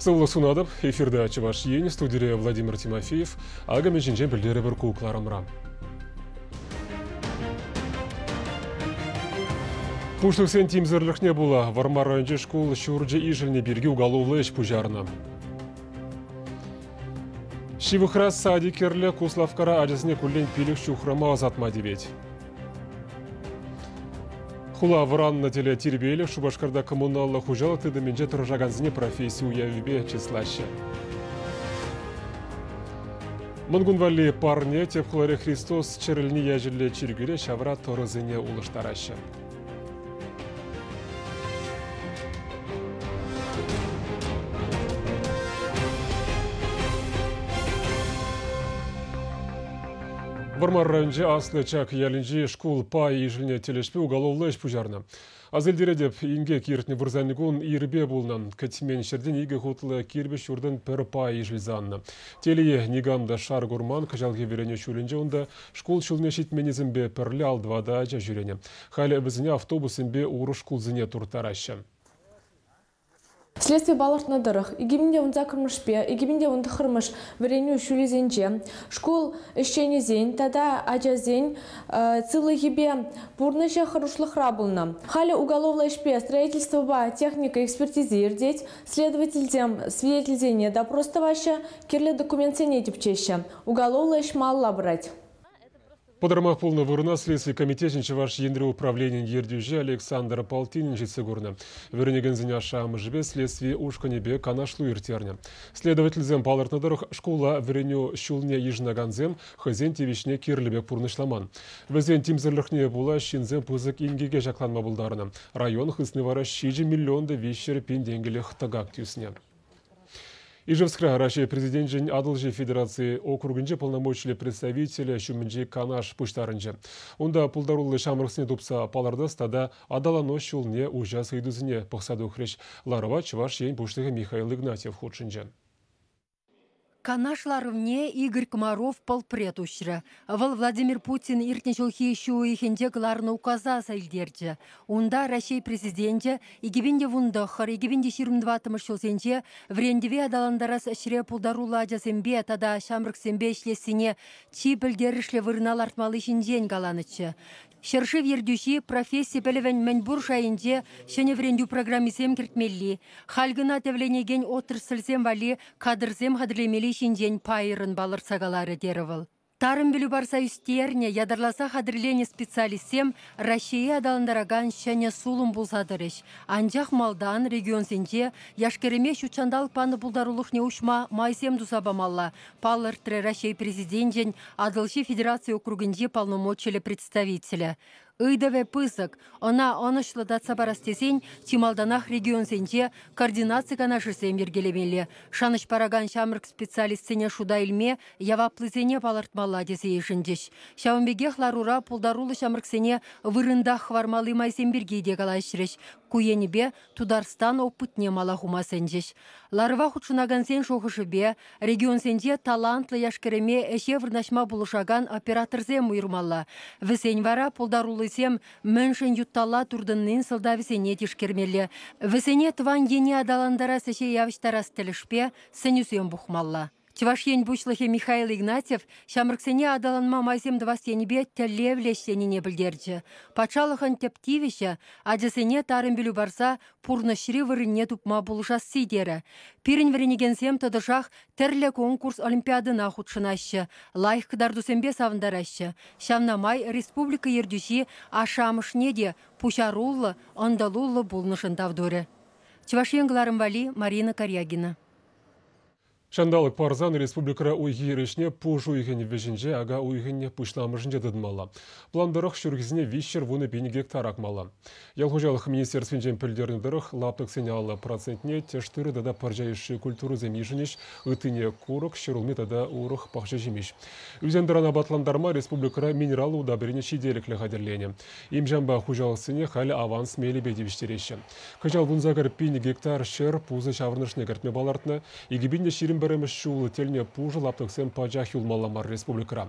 Сывлӑх сунатӑп. Эфирта Чӑваш Ен, студире Владимир Тимофеев. Акӑ мӗн ҫинчен пӗлтерӗпӗр ку кӑларӑмра. Пуҫлӑхсен тимсӗрлӗхне пула Вӑрмар районӗнчи шкул ҫурчӗ ишӗлнӗ пирки уголовлӑ ӗҫ пуҫарнӑ. Ҫывӑхра садик кирлӗ, Куславккара ачасене куллен 5 ҫухрӑма ӑсатма тивет. Хула вӑраннӑ тӗле тирпейлӗх Шупашкарта коммуналлӑ хуҫалӑх тытӑмӗнче тӑрӑшакансене професси уявӗпе чыслаҫҫӗ. Мӑнкун валли парне тӗп хулари Христос чӗрӗлни ячӗллӗ чиркӳре ҫавра тӑрӑсене улӑштараҫҫӗ. Вӑрмар районӗнчи Аслӑ Чак ялӗнчи шкул пай ишӗлнӗ тӗлӗшпе уголовлӑ ӗҫ пуҫарнӑ. Асилтеретӗп, инкек иртнӗ вырсарникун ирпе пулнӑ. Кӗтмен ҫӗртен икӗ хутлӑ кирпӗч ҫуртӑн пӗр пайӗ ишӗлсе аннӑ. Телее, никам та шар курман, кӑҫалхи вӗренӳ ҫулӗнче унта шкул ҫулне ҫитменнисемпе пӗрле ал-тӑватӑ ача ҫӳренӗ. Халӗ вӗсене автобуссемпе урӑх шкулсене турттараҫҫӗ. Следстви палӑртнӑ тӑрӑх, 2018-мӗшпе 2019-мӗш вӗренӳ ҫулӗсенче шкул ӗҫченӗсен тата ачасен сывлӑхӗпе пурнӑҫӗ хӑрушлӑхра пулнӑ. Халӗ уголовлӑ ӗҫпе строительствӑпа техника экспертизи иртет, следовательсем свидетельсене допрос тӑваҫҫӗ, кирлӗ документсене тӗпчеҫҫӗ. Уголовлӑ ӗҫ малалла пырать. Пӑтӑрмах пулнӑ вырӑна Следстви комитечӗн Чӑваш Енри управленийӗн ертӳҫи Александр Полтинин ҫитсе курнӑ. Вӗренекенсен ашшӗ-амӑшӗпе следстви ушкӑнӗпе канашлу ирттернӗ. Следовательсем палӑртнӑ тӑрӑх, шкула вӗренӳ ҫулне йышӑнакансем хӑйсен тивӗҫне кирлӗ пек пурнӑҫламан. Вӗсен тимсӗрлӗхне пула ҫынсем пысӑк инкеке ҫакланма пултарнӑ. Район хысни вара 7 миллион та 300 пин тенкӗлӗх тӑкак тӳснӗ. Ижевскра Раҫҫей Президенчӗн Атӑлҫи федераци округӗнче полномочиллӗ представителӗ ҫумӗнчи канаш пуҫтарӑнчӗ. Унта пултаруллӑ ҫамрӑксене тупса палӑртас тата аталану ҫулне уҫас ыйтусене пӑхса тухрӗҫ. Ларӑва Чӑваш Ен Пуҫлӑхӗ Михаил Игнатьев хутшӑнчӗ. Канаш ларӑвне Игорь Комаров полпред уҫрӗ. Вӑл Владимир Путин иртнӗ ҫулхи ҫу уйӑхӗнче кӑларнӑ указа аса илтерчӗ. Унта Раҫҫей Президенчӗ 2019, 2024 ҫулсенче вӗрентӗве аталантарас ӗҫре пултаруллӑ ачасемпе тата ҫамрӑксемпе ӗҫлессине чи пӗлтерӗшлӗ вырӑна лартмалли ҫинчен каланӑччӗ. Ҫӗршыв ертӳҫи професси пӗлӗвӗн мӗнпур шайӗнче ҫӗнӗ вӗрентӳ программисем кӗртмелли, халь кӑна тӗвӗленекен отрасльсем валли кадрсем хатӗрлемелли ҫинчен пайӑррӑн палӑртса каларӗ, терӗ вӑл. Тарӑн пӗлӳ парса ӳстернӗ, ятарласа хатӗрленӗ специалистсем Раҫҫее аталантаракан ҫӗнӗ сулӑм пулса тӑрӗҫ. Анчах малтан регионсенче яш-кӗрӗме ҫутҫанталӑк панӑ пултарулӑхне уҫма майсем туса памалла, палӑртрӗ Раҫҫей Президенчӗн Атӑлҫи федераци округӗнчи полномочиллӗ представителӗ. Ыйтӑвӗ пысӑк, ӑна ӑнӑҫлӑ татса парас тесен чи малтанах регионсенче координаци канашӗсем йӗркелемелле, шанӑҫ паракан ҫамрӑк специалистсене шута илме яваплисене палӑртмалла тесе йышӑнчӗҫ. Ҫавӑн пекех ларура пултаруллӑ ҫамрӑксене вырӑнтах хӑвармалли майсем пирки те калаҫрӗҫ. Ку енӗпе Тутарстан опытне мала хума сӗнчӗҫ. Ларӑва хутшӑнакансен шухӑшӗпе, регионсенче талантлӑ яш-кӗрӗме ӗҫе вырнаҫма пулӑшакан операторсем уйӑрмалла. Вӗсен вара пултаруллисем мӗншӗн ютталла туртӑннин сӑлтавӗсене тишкермелле. Вӗсене тӑван ене аталантарас ӗҫе явӑҫтарас тӗлӗшпе сӗнӳсем пухмалла. Чӑваш Ен Пуҫлӑхӗ Михаил Игнатьев ҫамрӑксене аталанма майсем тӑвас енӗпе тӗллевлӗ ӗҫленине пӗлтерчӗ. Патшалӑхӑн тӗп тивӗҫӗ ачасене тарӑн пӗлӳ парса пурнӑҫри вырӑнне тупма пулӑшасси терӗ. Пирӗн вӗренекенсем тӑтӑшах тӗрлӗ конкурс-олимпиадӑна хутшӑнаҫҫӗ, лайӑх кӑтартусемпе савӑнтараҫҫӗ. Ҫавна май республика ертӳҫи ашшӗ-амӑшне те пуҫаруллӑ, ӑнтӑлуллӑ пулнӑшӑн тав турӗ. Чӑваш Ен кӑларӑм валли Марина Карягина. Ҫанталӑк парсан республикӑра уй-хир ӗҫне пуш уйӑхӗн вӗҫӗнче, ака уйӑхӗн пуҫламӑшӗнче тытӑнмалла. План тӑрӑх ҫурхисене 310 пин гектар акмалла. Ял хуҫалӑх министерствинчен пӗлтернӗ тӑрӑх, лаптӑксен 50 процентне тӗш тырӑ тата пӑрҫа йышши культурӑсем йышӑнӗҫ, ыттине курӑк, ҫӗрулми тата урӑх пахча ҫимӗҫ. Ӳсен-тӑран апатлантарма республикӑра минераллӑ удобрени ҫителӗклӗ хатӗрленӗ. Им-ҫампа хуҫалӑхсене халӗ аванс мелӗпе тивӗҫтереҫҫӗ. Кӑҫал 18 пин гектар ҫӗр пусӑ ҫаврӑнӑшне кӗртме палӑртнӑ. 2021 21-мӗш ҫул тӗлне пушӑ лаптӑксем пачах юлмалла мар республикӑра.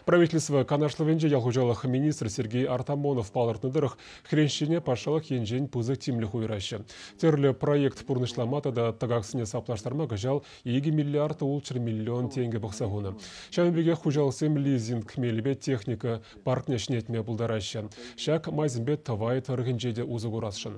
Правительство канашлӑвӗнче ял хуҫалӑх министрӗ Сергей Артамонов палӑртнӑ тӑрӑх, хресчене патшалӑх енчен пысӑк тимлӗх уйӑраҫҫӗ. Тӗрлӗ проект пурнӑҫлама тата тӑкаксене саплаштарма кӑҫал 2 миллиард 600 миллион тенкӗ пӑхса хунӑ. Ҫавӑн пекех хуҫалӑхсем лизинг мелӗпе техника паркне ҫӗнетме пултараҫҫӗ. Ҫак майсемпе Тӑвай тӑрӑхӗнче те усӑ курасшӑн.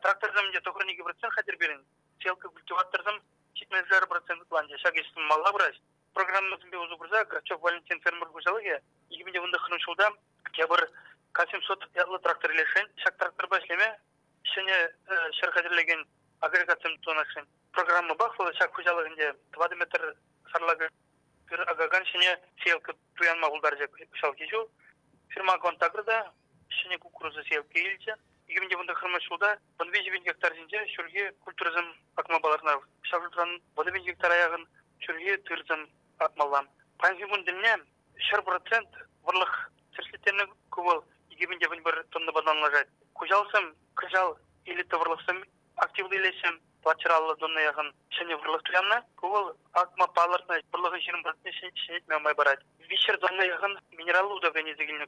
Тракторсем те 92% хатӗр пирӗн. Сеялка культиваторсем 70% ытланчӗ. Ҫак ӗҫ малалла пырать. Программӑсемпе усӑ курса Грачев Валентин фермер хуҫалӑхӗ 2019 ҫулта тепӗр К-700 ятлӑ трактор илесшӗн. Ҫак тракторпа ӗҫлеме ҫӗнӗ ҫӗр хатӗрлекен агрегатсем туянасшӑн. Программӑпах вӑл ҫак хуҫалӑхӗнче 4 метр сарлакӑш акакан ҫӗнӗ сеялка туянма пултарчӗ кӑҫалхи ҫул. Фирма Контагрта ҫӗнӗ кукуруза сеялки илчӗ. 2019 ҫулта 13 гектар ҫинче ҫурхи культурӑсем акма палӑртнӑ. Ҫав шутран 30 гектара яхӑн ҫурхи тырӑсем акмалла. Паянхи кун тӗлне 100% вӑрлӑх тӗрӗслеттернӗ, ку вӑл 2001 тоннӑпа танлашать. Хуҫалӑхсем кӑҫал элита вӑрлӑхсем активлӑ илеҫҫӗ. Платчӑраллӑ тонна яхӑн ҫӗнӗ вӑрлӑх туяннӑ. Ку вӑл акма палӑртнӑ вӑрлӑхӑн 20% ҫӗнетме май парать. 300 тонна яхӑн минераллӑ удобренисем килнӗ.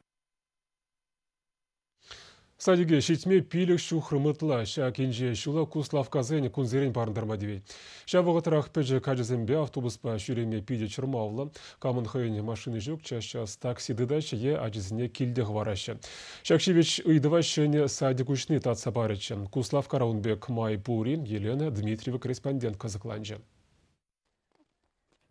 Садике ҫитме 5 ҫухрӑм ытла. Ҫак инҫе ҫула Куславккасен кунсерен парӑнтарма тивет. Ҫав вӑхӑтрах пӗчӗк ачасемпе автобуспа ҫӳреме питӗ чӑрмавлӑ. Камӑн хӑйӗн машини ҫук, час-час такси тытаҫҫӗ е ачисене килте хӑвараҫҫӗ. Ҫак ҫивӗч ыйтӑва ҫӗнӗ садик уҫни татса парӗччӗ. Куславккара ун пек май пур-и? Елена Дмитриева корреспондент кӑсӑкланчӗ.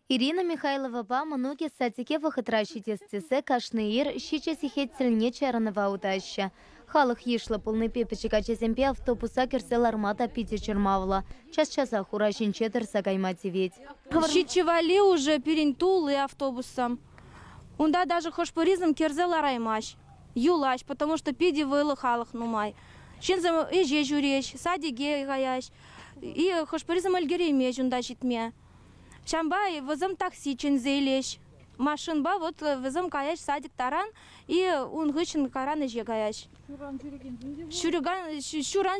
Ирина Михайловапа мӑнукӗ садике вӑхӑтра ҫитес тесе кашни ир 7 сехет тӗлне чарӑнӑва утаҫҫӗ. Халӑх йышлӑ пулнипе пӗчӗк ачасемпе автобуса кӗрсе ларма та питӗ чӑрмавлӑ. Час-часах ура ҫинче тӑрса кайма тивет. Ҫиччӗ валли уже пирӗн тулли автобуссем. Унта даже хӑш-пӗрисем кӗрсе лараймасть, юлаҫ, потому что питӗ вӑйлӑ халӑх нумай. Ҫынсем ӗҫе ҫӳреҫ, садике каяҫ. И хӑш-пӗрисем ӗлкӗреймест унта ҫитме. Ҫампа вӗсем такси чӗнсе илеҫ. Машинпа вот вӗсем каяҫ садик таран и ун хыҫҫӑн каран ӗҫе каяҫ. Ҫуран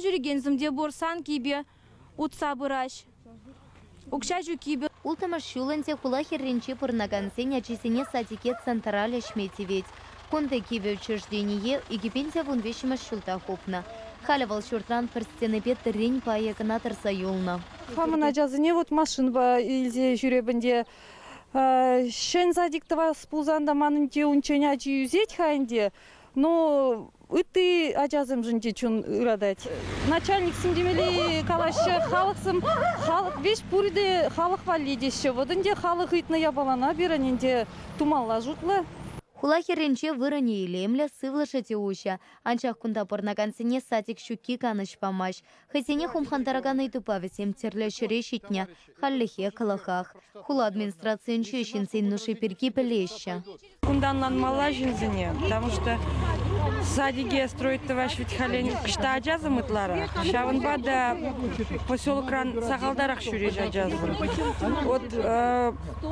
ҫӳрекенсем те пур, санкипе утса пыраҫ. Укҫа ҫуккипе. Улттӑмӗш ҫул ӗнтӗ хула хӗрринче пурӑнакансен ачисене садике центра леҫме тивет. Кунти кивӗ учреждение 2013 ҫулта хупнӑ. Халӗ вӑл ҫуртран пӗр стенипе тӗррен пайӗ кӑна тӑрса юлнӑ. Хамӑн ачасене вот машинпа илсе ҫӳрепӗнте. Ҫӗн садик тӑвас пулсан та манӑн те унччен ачи ӳсет-ха ӗнтӗ. Но ытти ачасемшӗн те чун ыратать. Начальниксем темелле калаҫҫӗ, халӑхсем, халӑх веҫ пурте халӑх валли теҫҫӗ. Вот ӗнтӗ халӑх ыйтнӑ япалана пирӗн ӗнтӗ тумалла шутлӑ. Хула хӗрринче вырӑнӗ илемлӗ, сывлӑшӗ те уҫӑ. Анчах кунта пурӑнакансене садик ҫукки канӑҫ памасть. Хӑйсене хумхантаракан ыйтупа вӗсем тӗрлӗ ҫӗре ҫитнӗ. Хальлӗхе кӑлӑхах. Хула администрацийӗнче ҫынсен нуши пирки пӗлеҫҫӗ. Кунтанланмалла ҫынсене, потому что садике строить тӑваҫ ведь хален кӑшта ачасем ытларах. Ҫавӑнпа та поселокран сахалтарах ҫӳрет ачасем. Вот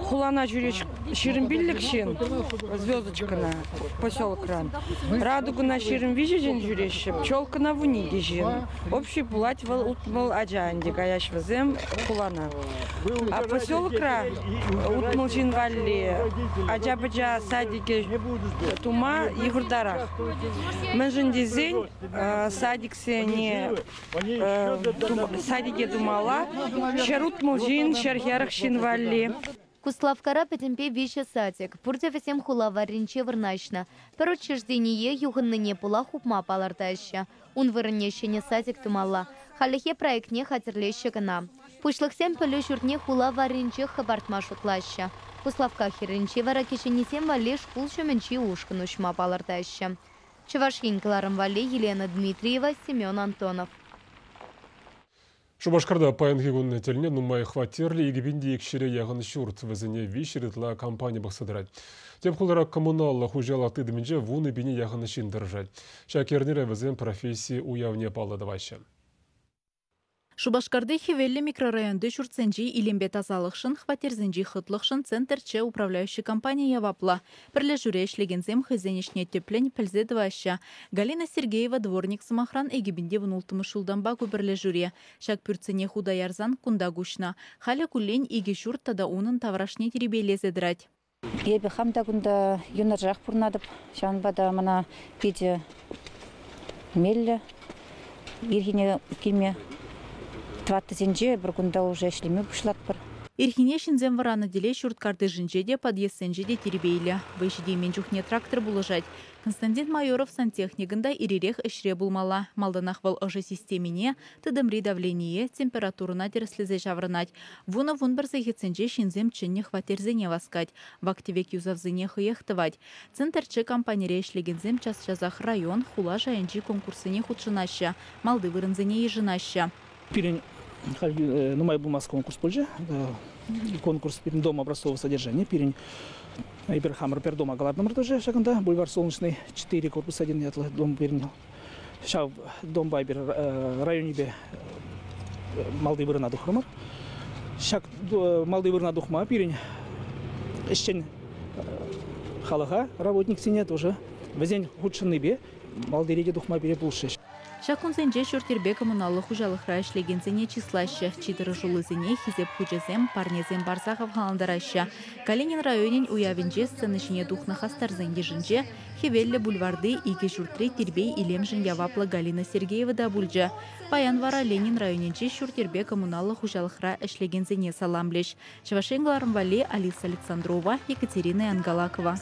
хулана ҫӳрет 25 ҫын, звездочкӑна поселокран. Радугӑна 23 ҫын ҫӳреҫҫӗ, пчелкӑна 12 ҫын. Общий пулать вӑл утмӑл ача ӗнтӗ каяҫ вӗсем хулана. А поселокра утмӑл ҫын валли ача-пӑча садике тума йывӑртарах. Мӗншӗн тесен садиксене садике тумалла ҫӗр утмӑл ҫын, ҫӗр хӗрӗх ҫын валли. Куславккара пӗтӗмпе 3 садик. Пурте вӗсем хула варринче вырнаҫнӑ. Пӗр учреждение юхӑннине пула хупма палӑртаҫҫӗ. Ун вырӑнне ҫӗнӗ садик тумалла. Хальлӗхе проектне хатӗрлеҫҫӗ кӑна. Пуҫлӑхсем пӗлӳ ҫуртне хула варринче хӑпартма шутлаҫҫӗ. Куславкка хӗрринче вара кӗҫӗннисем валли шкул ҫумӗнчи ушкӑн уҫма палӑртаҫҫӗ. Чӑваш Ен кӑларӑм валли Елена Дмитриева, Семен Антонов. Шупашкарта паянхи кун тӗлне нумай хваттерлӗ 2200 яхӑн ҫурт, вӗсене 300 ытла компани пӑхса тӑрать. Тӗп хулара коммуналлӑ хуҫалӑх тытӑмӗнче 10,000 яхӑн ҫын тӑрӑшать. Ҫак эрнере вӗсем професси уявне паллӑ тӑваҫҫӗ. Шупашкарти Хӗвеллӗ микрорайонти ҫуртсенчи илемпе тасалӑхшӑн, хваттерсенчи хӑтлӑхшӑн Центр-Ч управляющи компани яваплӑ. Пӗрлешӳре ӗҫлекенсем хӑйсен ӗҫне тӗплӗн пӗлсе тӑваҫҫӗ. Галина Сергеева дворник, сӑмахран, 2016 ҫултанпа ку пӗрлешӳре. Ҫак пӳртсене хута ярсан кунта куҫнӑ. Халӗ куллен икӗ ҫурт тата унӑн таврашне тирпейлесе тӑрать. Эпӗ хам та кунта юнашарах пурӑнатӑп. Ҫавӑнпа та мана питӗ меллӗ ирхине килме. Тӑваттӑсенче эпир кунта уже ӗҫлеме пуҫлатпӑр. Ирхине ҫынсем вӑраннӑ тӗле ҫурт картишӗнче те, подъездсенче те тирпейлӗ. Вӑй ҫитеймен чухне трактор пулӑшать. Константин Майоров сантехникӑн та ир-ирех ӗҫре пулмалла. Малтанах вӑл ӑшӑ системине, тытӑмри давление, температурӑна тӗрӗслесе ҫаврӑнать. Вунӑ-вунпӗр сехетсенче ҫынсем чӗннӗ хваттерсене васкать. Вак-тӗвек юсавсене хӑех тӑвать. Центрчы компанире ӗҫлекенсем час-часах район, хула шайӗнчи конкурссене хутшӑнаҫҫӗ, малти вырӑнсене йышӑнаҫҫӗ. Пирӗн халь нумай пулмасть конкурс пулчӗ. Конкурс пирӗн Дом образцового содержания. Пирӗн эпир хамӑр пӗр дома кӑлартӑмӑр тоже ҫакӑнта. Бульвар Солнечный, 4 корпус 1 ятлӑ дом пирӗн. Ҫав домпа эпир районӗпе малти вырӑна тухрӑмӑр. Ҫак малти вырӑна тухма пирӗн ӗҫчен халӑха, работниксене тоже вӗсен хутшӑннипе малти рете тухма пире пулӑшрӗҫ. Ҫак кунсенче ҫурт-йӗрпе коммуналлӑ хуҫалӑхра ӗҫлекенсене чыслаҫҫӗ. Чи тӑрӑшуллисене Хисеп хучӗсем, парнесем парса хавхалантараҫҫӗ. Калинин районӗн уявӗнче сцена ҫине тухнӑ хастарсен йышӗнче Хӗвеллӗ бульварти икӗ ҫуртри тирпей-илемшӗн яваплӑ Галина Сергеева та пулчӗ. Паян вара Ленин районӗнчи ҫурт-йӗрпе коммуналлӑ хуҫалӑхра ӗҫлекенсене саламлӗҫ. Чӑваш Ен кӑларӑм валли Алиса Александрова, Екатерина Янгалакова.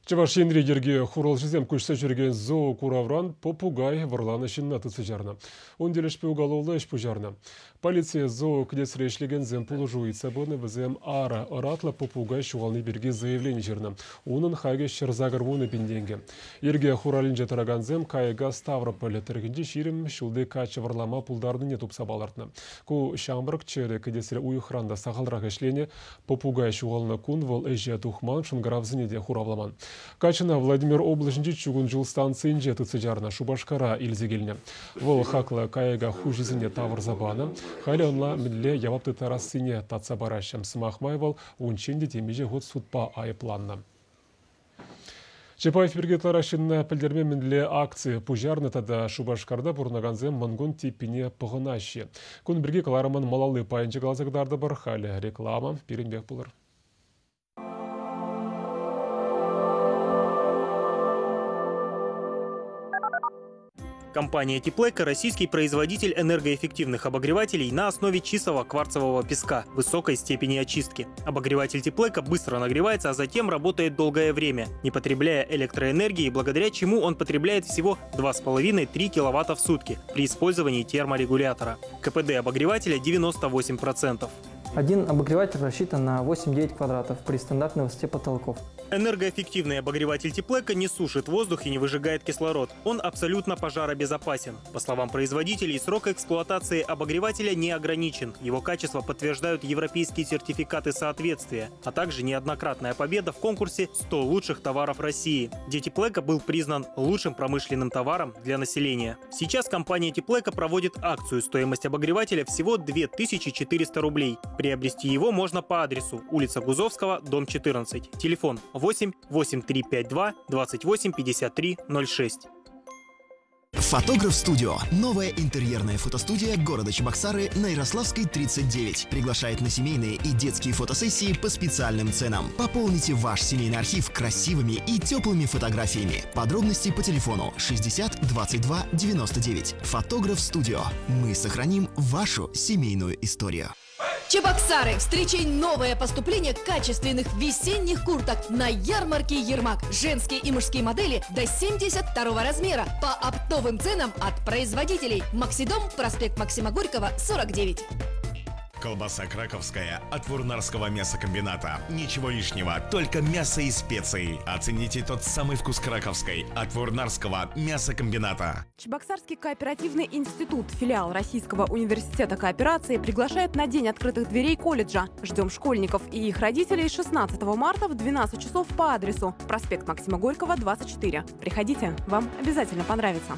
Чӑваш Енри йӗрке хуралҫисем куҫса ҫӳрекен зоокуравран попугай вӑрланӑ ҫынна тытса чарнӑ. Ун тӗлӗшпе уголовлӑ ӗҫ пуҫарнӑ. Полицие зоокӗтесре ӗҫлекенсем пулӑшу ыйтса пынӑ, вӗсем ара ӑратлӑ попугай ҫухални пирки заявлени ҫырнӑ. Унӑн хакӗ 180 пин тенкӗ. Йӗрке хуралӗнче тӑракансем кайӑка Ставрополь тӑрӑхӗнчи 20 ҫулти каччӑ вӑрлама пултарнине тупса палӑртнӑ. Ку ҫамрӑк чӗрӗ кӗтесре уйӑхран та сахалрах ӗҫленӗ. Попугай ҫухалнӑ кун вӑл ӗҫе тухман, шӑнкӑравсене те хуравламан. Каччӑна Владимир облаҫӗнчи чукун ҫул станцийӗнче тытса чарнӑ, Шупашкара илсе килнӗ. Вӑл хаклӑ кайӑка хуҫисене тавӑрса панӑ. Халӗ ӑна мӗнле явап тыттарассине татса параҫҫӗ. Сӑмах май, вӑл унччен те темиҫе хут судпа айӑпланнӑ. Чапаев пирки ытларах ҫынна пӗлтерме мӗнле акци пуҫарнӑ тата Шупашкарта пурӑнакансем Мӑнкун типпине пӑхӑнаҫҫӗ. Кун пирки кӑларӑмӑн малалли пайӗнче каласа кӑтартӑпӑр. Халӗ реклама пирӗнпех пулӑр. Компания «Теплэко» – российский производитель энергоэффективных обогревателей на основе чистого кварцевого песка высокой степени очистки. Обогреватель «Теплэко» быстро нагревается, а затем работает долгое время, не потребляя электроэнергии, благодаря чему он потребляет всего 2,5-3 киловатта в сутки при использовании терморегулятора. КПД обогревателя 98%. Один обогреватель рассчитан на 8-9 квадратов при стандартной высоте потолков. Энергоэффективный обогреватель Теплэко не сушит воздух и не выжигает кислород. Он абсолютно пожаробезопасен. По словам производителей, срок эксплуатации обогревателя не ограничен. Его качество подтверждают европейские сертификаты соответствия, а также неоднократная победа в конкурсе «100 лучших товаров России», где Теплэко был признан лучшим промышленным товаром для населения. Сейчас компания Теплэко проводит акцию. Стоимость обогревателя всего 2400 рублей. Приобрести его можно по адресу улица Гузовского, дом 14. Телефон 8 8352 28 53 06. Фотограф Студио. Новая интерьерная фотостудия города Чебоксары на Ярославской, 39. Приглашает на семейные и детские фотосессии по специальным ценам. Пополните ваш семейный архив красивыми и теплыми фотографиями. Подробности по телефону 60 22 99. Фотограф Студио. Мы сохраним вашу семейную историю. Чебоксары, встречай новое поступление качественных весенних курток на ярмарке Ермак. Женские и мужские модели до 72 размера по оптовым ценам от производителей. Максидом, проспект Максима Горького, 49. Колбаса краковская от Вурнарского мясокомбината. Ничего лишнего, только мясо и специи. Оцените тот самый вкус краковской от Вурнарского мясокомбината. Чебоксарский кооперативный институт, филиал Российского университета кооперации, приглашает на День открытых дверей колледжа. Ждем школьников и их родителей 16 марта в 12 часов по адресу проспект Максима Горького, 24. Приходите, вам обязательно понравится.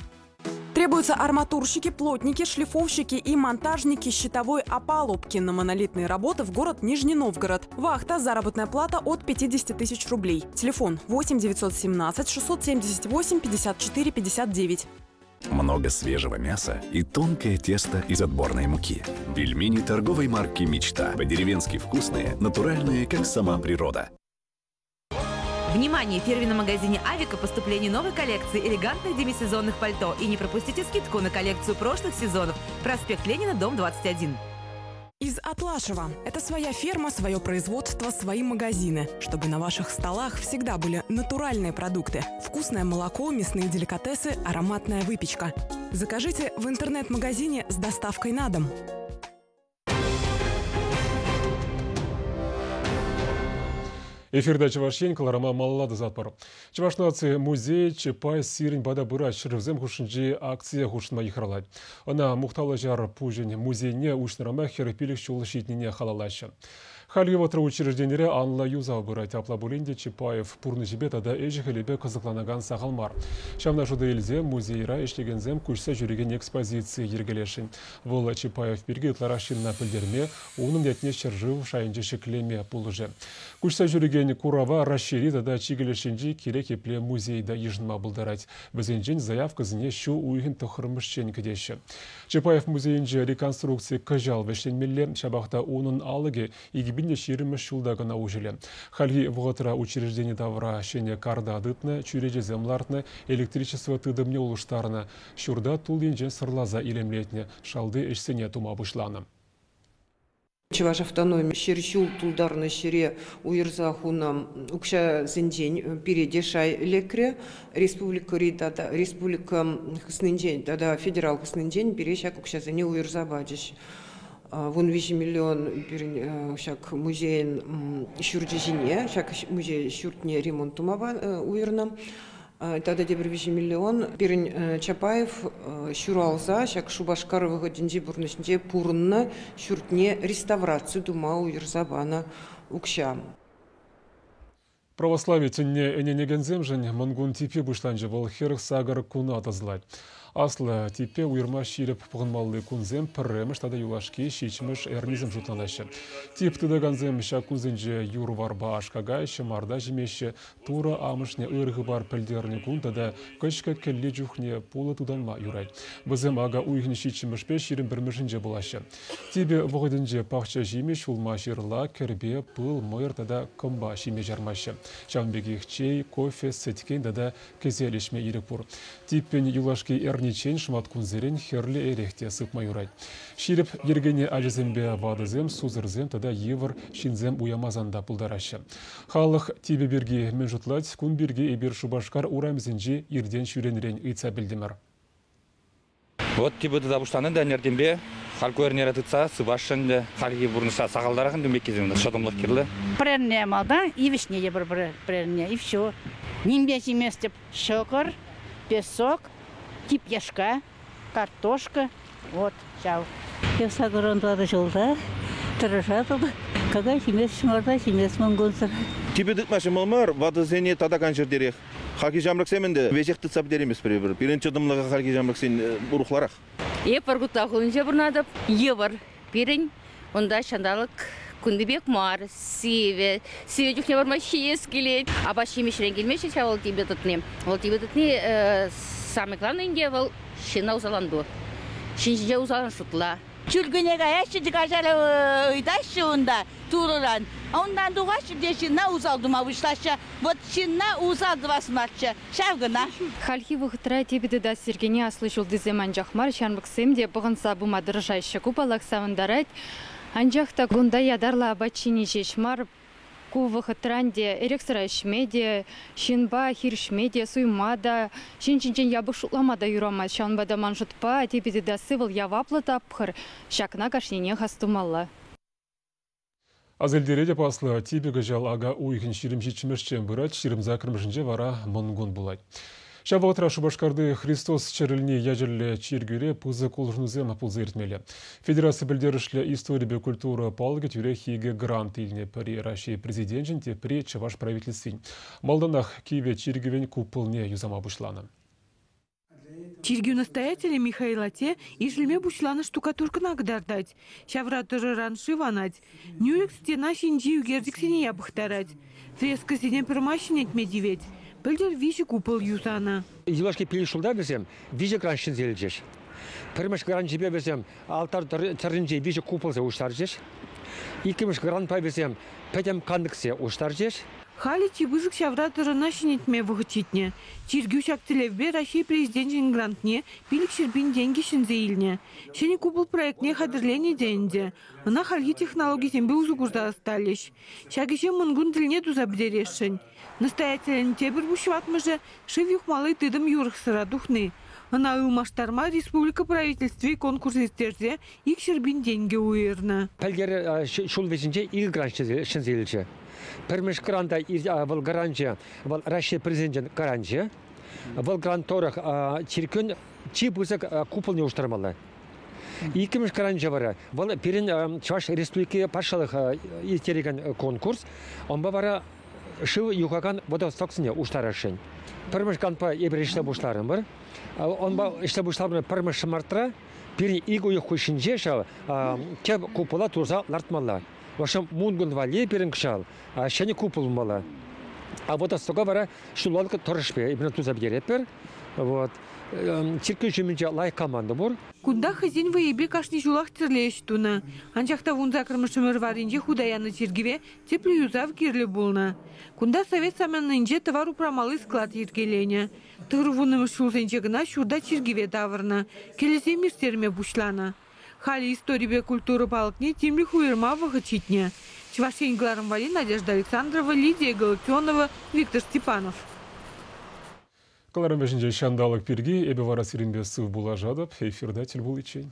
3 Требуются арматурщики, плотники, шлифовщики и монтажники щитовой опалубки на монолитные работы в город Нижний Новгород. Вахта, заработная плата от 50 тысяч рублей. Телефон 8 917 678 54 59. Много свежего мяса и тонкое тесто из отборной муки. Пельмени торговой марки «Мечта». По-деревенски вкусные, натуральные, как сама природа. Внимание! В фирменном магазине «Авика» поступление новой коллекции элегантных демисезонных пальто. И не пропустите скидку на коллекцию прошлых сезонов. Проспект Ленина, дом 21. Из Атлашева. Это своя ферма, свое производство, свои магазины. Чтобы на ваших столах всегда были натуральные продукты. Вкусное молоко, мясные деликатесы, ароматная выпечка. Закажите в интернет-магазине с доставкой на дом. Эфирда Чӑваш Ен кӑларӑма малалла тӑсатпӑр. Чӑваш наци музейӗ Чапай сирӗн пата пырать ҫӗршывсем хушшинчи акцие хутшӑнма йыхравлать. Ӑна Мухтавлӑ ҫар пуҫӗн музейне уҫнӑранпа 45 ҫул ҫитнине халаллаҫҫӗ. Хальхи вӑхӑтра учрежденире анлӑ юсав пырать. Апла пулин те Чапаев пурнӑҫӗпе тата ӗҫӗ-хӗлӗпе кӑсӑкланакан сахал мар. Ҫавна шута илсе музейра ӗҫлекенсем куҫса ҫӳрекен экспозици йӗркелесшӗн. Вӑл Чапаев пирки ытларах ҫынна пӗлтерме, унӑн ятне ҫӗршыв шайӗнче ҫӗклеме пулӑшӗ. Куҫса ҫӳрекен курава Раҫҫейри тата чикӗ леш кирек епле музей та йышӑнма пултарать. Вӗсенчен заявкӑсене ҫу уйӑхӗн тӑххӑрмӗшчен кӗтеҫҫӗ. Чапаев музейӗнче реконструкци кӑҫал вӗҫленмелле, ҫапах та унӑн алӑкӗ 2020 ҫулта кӑна уҫӑлӗ. Хальхи вӑхӑтра учреждени тавра ҫӗнӗ карта тытнӑ, чӳречесем лартнӑ, электричество тытӑмне улӑштарнӑ, ҫурта тул енчен сӑрласа илемлетнӗ, шалти ӗҫсене тума пуҫланӑ. Чӑваш автономи 100 ҫул тултарнӑ ҫӗре уйӑрса хунӑ укҫасенчен пире те шай лекрӗ. Республикӑри тата республика хыснинчен тата федерал хыснинчен пире ҫак укҫасене уйӑрса пачӗҫ. 13 миллион пирӗн ҫак музейӗн ҫурчӗ ҫине, ҫак музей ҫуртне ремонт тума уйӑрнӑ. Тата тепӗр 3 миллион пирӗн Чапаев ҫуралса ҫак Шупашкар вӑхӑтӗнчи пурнӑҫӗнче пурӑннӑ ҫуртне реставраци тума уйӑрса панӑ укҫа. Православи тӗнне ӗненекенсемшӗн Мӑнкун типпи пуҫланчӗ. Вӑл 48 куна тӑсӑлать. Аслӑ типпе уйӑрма ҫирӗп пӑхӑнмалли кунсем пӗрремӗш тата юлашки ҫиччӗмӗш эрнесем шутланаҫҫӗ. Тип тытакансем ҫак кунсенче юр-варпа аш-какай, ҫӑмарта ҫимеҫҫӗ, Турӑ амӑшне ыр хыпар пӗлтернӗ кун тата кӑчкӑ кӗлли чухне пулӑ тутанма юрать. Вӗсем ака уйӑхӗн ҫиччӗмӗшпе 21-мӗшӗнче пулаҫҫӗ. Типӗ вӑхӑтӗнче пахча ҫимӗҫ, улма-ҫырла, кӗрпе, пыл, мӑйӑр тата кӑмпа ҫиме чармаҫҫӗ. Ҫавӑн пекех чей, кофе, сӗткен тата кӗсел ӗҫме ирӗк пур. Типпӗн юлашки эрнеччен шӑматкунсерен хӗрлӗ эрех те сыпма юрать. Ҫирӗп йӗркене ачасемпе ватӑсем, сусӑрсем тата йывӑр ҫынсем уямасан та пултараҫҫӗ. Халӑх типӗ пирки мӗн шутлать, кун пирки эпир Шупашкар урамӗсенчи иртен-ҫӳренрен ыйтса пӗлтӗмӗр. Вот типӗ тыта пуҫланӑ та ӗнертенпе халь ку эрнере тытса сыпасшӑн ӗнтӗ. Хальхи пурнӑҫра сахалтарах ӗнтӗ ун пеккисем, чӑтӑмлӑх кирлӗ. Пӗр эрне малтан и вӗҫне те пӗр эрне, и все. Нимпе ҫиместӗп. Ҫӑкӑр, песок, тип яшка, картошка, вот ҫав. 84 ҫулта тӑрӑшатӑп. Какай ҫимес, ҫӑмарта ҫимес мӑнкунсӑр. Типӗ тытма ҫӑмӑл мар, ватӑсене тата канҫӗртерех. Хальхи ҫамрӑксем ӗнтӗ веҫех тытса пӗтерейместпӗр эпир. Пирӗн чӑтӑмлӑха хальхи ҫамрӑксен урӑхларах. Эп Воркута хулинче пурӑнатӑп. Йывӑр пирӗн. Унта ҫанталӑк кунти пек мар, сивӗ. Сивӗ чухне вырма ҫиес килет. Апат-ҫимӗҫрен килмеҫҫӗ ҫав вӑл типӗ тытни. Вӑл типӗ тытни самый главный ӗнтӗ вӑл ҫынна усалланту. Ҫын ҫинче усалан шутла. Чиркӳне каяҫҫӗ те каҫару ыйтаҫҫӗ унта Турӑран. Унтан тухаҫҫӗ те ҫынна усал тума пуҫлаҫҫӗ. Вот ҫынна усал тӑвас марччӗ, ҫав кӑна. Хальхи вӑхӑтра типӗ тытас йӗркене аслӑ ҫултисем анчах мар, ҫамрӑксем те пӑхӑнса пыма тӑрӑшаҫҫӗ. Ку, паллах, савӑнтарать. Анчах та кунта ятарлӑ апат ҫини ҫеҫ мар, ку вӑхӑтран те эрех-сӑра ӗҫме те, ҫынпа хирӗҫме те, суйма та, ҫын ҫинчен япӑх шутлама та юрамасть. Ҫавӑнпа та ман шутпа, типӗ тытасси вӑл яваплӑ тапхӑр. Ҫакна кашнинех астумалла. Асилтеретӗп, аслӑ типӗ кӑҫал ака уйӑхӗн 27-мӗшчен пырать, 28-мӗшӗнче вара Мӑнкун пулать. Ҫав вӑхӑтра Шупашкарти Христос чӗрӗлни ячӗллӗ чиркӳре пысӑк улшӑнусем пулса иртмелле. Федераци пӗлтерӗшлӗ историпе культура палӑкӗ тӳрех икӗ грант илнӗ. Пӗри Раҫҫей Президенчӗн, тепри Чӑваш правительствин. Малтанах кивӗ чиркӗвӗн куполне юсама пуҫланӑ. Чиркӳ настоятелӗ Михаил атте ишӗлме пуҫланӑ штукатуркӑна кӑтартать. Ҫавра тӑрӑран шыв анать. Нӳрӗк стена ҫинчи ӳкерчӗксене япӑхтарать. Фрескӑсене пӗрмай ҫӗнетме тивет. Пӗлтӗр виҫӗ купол юсанӑ. Юлашки пилӗк ҫулта вӗсем виҫӗ грант ҫӗнсе илчӗҫ. Пӗрремӗш гранчӗпе вӗсем алтарь тӑрринче виҫӗ куполсем уҫтарчӗҫ. Иккӗмӗш грантпа вӗсем пӗтӗм кантӑксем уҫтарчӗҫ. Халӗ чи пысӑк ҫавра тӑрӑна ҫӗнетме вӑхӑт ҫитнӗ. Чиркӳ ҫак тӗллевпе Раҫҫей Президенчӗн грантне 500 000 тенкӗ ҫӗнсе илнӗ. Ҫӗнӗ купол проектне хатӗрленӗ те ӗнтӗ. Ӑна хальхи технологисемпе усӑ курса ӑсталӗҫ. Ҫак ӗҫе Мӑнкун тӗлне туса пӗтересшӗн. Настоятелӗн тепӗр пуҫватмӑшӗ шыв юхмалли тытӑм юрӑхсӑра тухни. Ӑна ылмаштарма республика правительстви конкурс ирттерсе 200 000 тенкӗ уйӑрнӑ. Пӗлтӗр ҫул вӗҫӗнче икӗ грант ҫӗнсе илчӗ. Пӗрмӗш гранта вӑл гранчӗ, вӑл Раҫҫей президенчӗн гранчӗ. Вӑл грант тӑрӑх чиркӳн чи пысӑк куполне улӑштармалла. Иккӗмӗш гранчӗ вара вӑл пирӗн Чӑваш Республики патшалӑх ирттерекен конкурс. Унпа вара шыв юхакан водостоксене улӑштарасшӑн. Пӗрмӗш грантпа эпир ӗҫле пуҫларӑмӑр. Унпа ӗҫле пуҫларӑмӑр пӗрмӗш мартра пирӗн ик уйӑх хушшинче ҫав тӗп купола туса лартмалла. В общем, мункун валли пирӗн кӑҫал ҫӗнӗ купол пулмалла. А водостока вара ҫуллалӑх тӑрӑшпе эпир туса пӗтеретпӗр. Вот. Чиркӳ ҫумӗнче лайӑх команда пур. Кунта хӑйсен вӑйӗпе кашни ҫулах тӗрлӗ ӗҫ тунӑ. Анчах та вунсаккӑрмӗш ӗмӗр варринче хута янӑ чиркӗве тӗплӗ юсав кирлӗ пулнӑ. Кунта совет саманинче тӑвар упрамалли склад йӗркеленӗ. Тӑхӑрвуннӑмӗш ҫулсенче кӑна ҫурта чиркӗве тавӑрнӑ, кӗлӗсем ирттерме пуҫланӑ. Халӗ историпе культура палӑкне тимлӗх уйӑрма вӑхӑт ҫитнӗ. Чӑваш Ен кӑларӑм валли Надежда Александрова, Лидия Галактионова, Виктор Степанов. Кӑларӑм вӗҫӗнче ҫанталӑк пирки эпӗ вара сирӗнпе сыв пулашатӑп. Эфирта тӗл пуличчен.